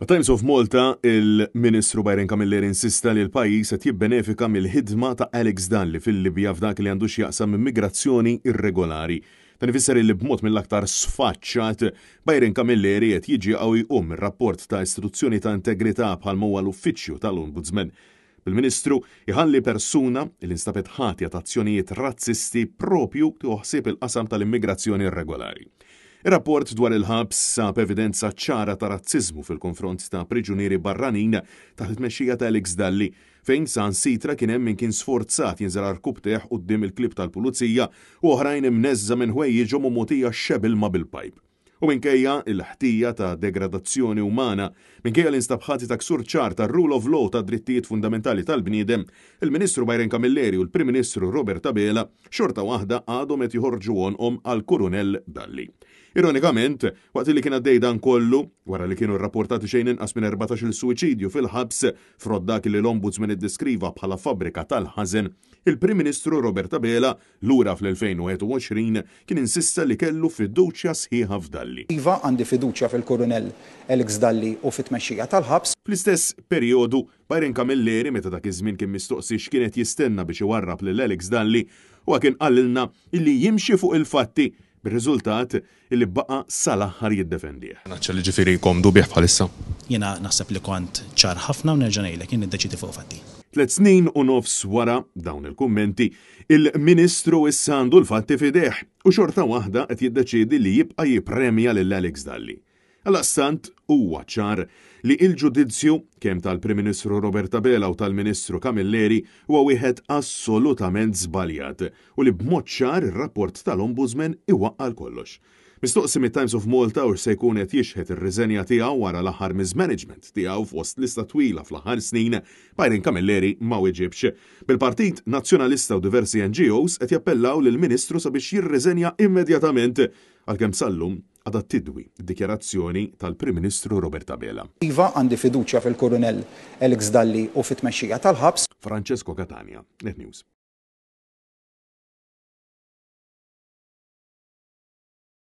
Times of Malta, il-Ministru Byron Camilleri insista li l-pajjiż qed jibbenefika mill-ħidma ta' Alex Dalli fil-Libja f'dak li għandu x'jaqsam immigrazzjoni irregolari. Dan ifisser li b'mod mill-aktar sfaċċat, Byron Camilleri qed jiġi qawwi jqum mir-rapport ta' istituzzjoni ta' integrità bħalma huwa l-Uffiċċju tal-Ombudsman. Bil-Ministru jħalli persuna li nstabet ħatja ta' azzjonijiet razzisti propju tieħu ħsieb il-qasam tal-immigrazzjoni irregolari. Ir-rapport dwar il-ħabs sab evidenza ċara ta' razziżmu fil-konfront ta' priġunieri barranin taħt it-tmexxija ta' Alex Dalli, fejn saħansitra kien hemm min kien sforzat jinżel għarkupptejh quddiem il-klieb tal-pulizija u oħrajn imneżża' minn ħwejjiġhom u mogħtija xebgħ ilma bil-pajp. U minkejja l-ħtija ta' degradazzjoni umana, minkejja li nstab ħati ta' ksur ċar tar-rule of law tad-drittijiet fundamentali tal-bniedem, il-Ministru Byron Camilleri u l-Prim Ministru Robert Abela xorta waħda għadhom qed joħorġu għonqhom għall-Kurunell Dalli. Ironikament, waqt li kien għaddej dan kollu, wara li kienu rrapportati xejn inqas minn 14-il suwiċidju fil-ħabs, frott dak li l-Ombudsman iddeskriva bħala fabbrika tal-ħażen, il-Prim Ministru Robert Abela Lura fl-2021 kien insista li kellu fiduċja sħiħa f'Dalli. Iva, għandi fiduċja fil-Kurunell Alex Dalli u fit-tmexxija tal-ħabs. Fl-istess perjodu, Byron Camilleri meta dak iż-żmien kien mistoqsi x'kien qed jistenna biex iwarrab lil Alex Dalli, huwa kien qalilna illi jimxi fuq il-fatti, bir-riżultat illi baqa' sal-aħħar jiddefendih. Naċċa li ġifieri komdu bih bħalissa? Jiena naħseb li kont ċar ħafna u nerġa' ngħidlek, jien niddeċiedi fuq fatti. Tliet snin u nofs wara dawn il-kummenti, il-Ministru issa għandu l-fatti f'idejh u xorta waħda qed jiddeċiedi li jibqa' jippremja lil Alex Dalli. Għaldaqstant huwa ċar li l-ġudizzju, kemm tal-Prim Ministru Robert Abela u tal-Ministru Camilleri, huwa wieħed assolutament żbaljat u li b'mod ċar ir-rapport tal-Ombudsman iwaqqa' l-kollox. Mistoqsi mit-Times of Malta hux se jkun qed jixħet ir-riżenja tiegħu wara l-aħħar mismanagement tiegħu fost lista twila fl-aħħar snin, Byron Camilleri ma weġibx. Bil-Partit Nazzjonalista u diversi NGOs qed jappellaw lill-Ministru sabiex jirriżenja immedjatament għalkemm sal-lum għadha tidwi d-dikjarazzjoni tal-Prim Ministru Robert Abela. Iva, għandi fiduċja fil-Kurunell Alex Dalli u fit-tmexxija tal-ħabs. Francesco Catania, Net News.